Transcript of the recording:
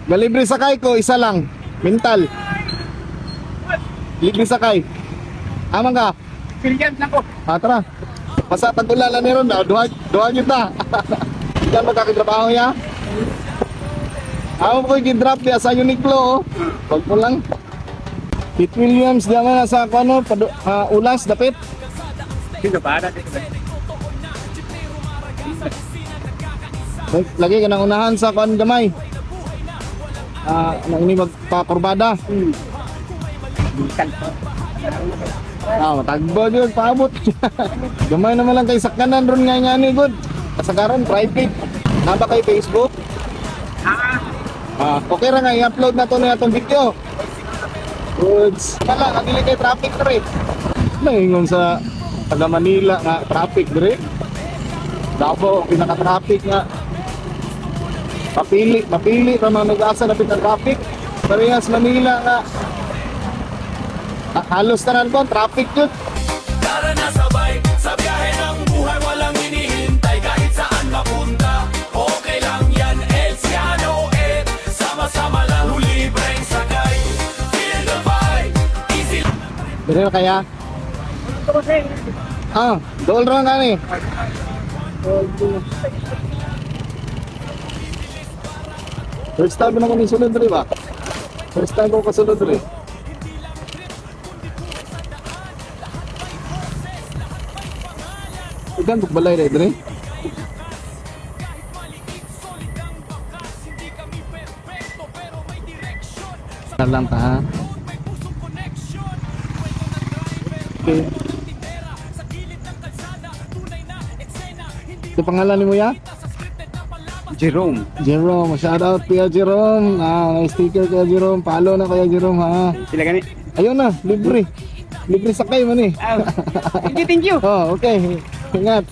Malibre sakay ko, isa lang. Mental. Libre sakay. Amang ka? Pilyan lang ko. Ah, tara. Basta tagula lang meron na. Duha, duha nyo ta. Diyan magkakatrabaho ya. Ako ko gi-drop diya sa Uniqlo. Oh. Wag mo lang. Pete Williams diya man sa ano, padu, ulas dapit. Sino ba? Dito ba? Lagi ka nang unahan sa kuan gamay. Ah, nang ini magpakurbada. Bisan po. Ah, matagbo jud paabot. Gamay naman lang kay sakyanan ron nga nga ni good. Kasagaran private. Naba kay Facebook? Ah, Ah, okay ra nga i-upload na to na atong video. Goods. Wala, nga dili kay traffic dre. Naingon sa taga Manila nga traffic dre. Davao pinaka-traffic nga. Mapili, mapili pa mga nag-asa na ang traffic. Parehas Manila nga. Ah, halos tanan ko traffic jud. Tara na sabay, sa biyahe ng buhay walang hinihintay. Kahit saan mapunta, okay lang yan. Elsiano eh, sama-sama lang, libreng sakay. Feel the vibe, easy. Dire na kaya? Ah, dool ra nga ni. First time na ko ni sulod diri ba? First time ko kasulod diri. Ikan buk balay diri diri. Na lang ta ha. Okay. Ito pangalan ni mo ya? Jerome. Jerome, shout out Kuya Jerome. Ah, may sticker Kuya Jerome. Follow na Kuya Jerome ha. Sila gani. Ayun na, libre. Libre sakay man eh. Ah, thank you, thank you. Oh, okay. Ingat.